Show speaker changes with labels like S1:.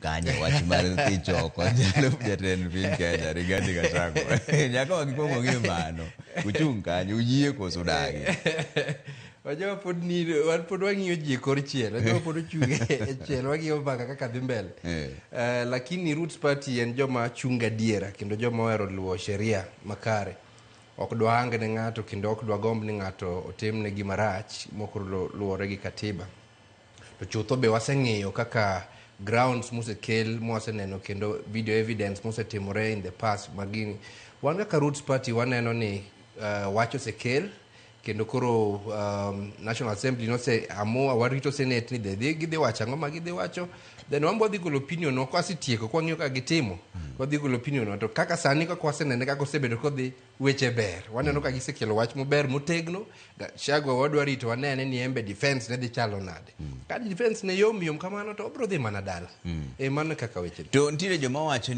S1: kanye wach mar thich oko jalup jatend piny Kenya Rigathi Gachagua. Nyaka wakwongo ng'e mano. Uchung' kanye, uyie koso udagi?
S2: Wajua pod ni wan pod wang'iyo ji e kor chiel. Wajua pod ochung' e chiel wang'iyo mbaka kaka dhi mbele. Lakini Roots Party en joma chung' gadiera kendo joma ohero luwo sheria makare. Ok dwahang ne ng'ato kendo ok dwagomb ni ng'ato otimne gima rach mok luwore gi katiba. To chutho be waseng'iyo kaka grounds mosekel mwaseneno kendo video evidence mosetimore in the past magini. Wan kaka Roots Party waneno ni wach osekel kendo koro National Assembly nose amua warito Senate ni dhi gidhi wacho ang'o ma gidhi wacho, then wan wadhi golo opinion wa kwasetieko kwang'iyo kaka gitimo, wadhi golo opinion wa. To kaka sani kaka wasenene kaka osebedo kodhi, weche ber, waneno ka gisekelo wach maber motegno. Gachagua wadwa rito wanene ni embe defense ne dhi chalo nade. Ka defense ne yom yom kamano to obro dhi mana dala. E mano kaka weche dhi.
S1: To nitiere joma wacho ni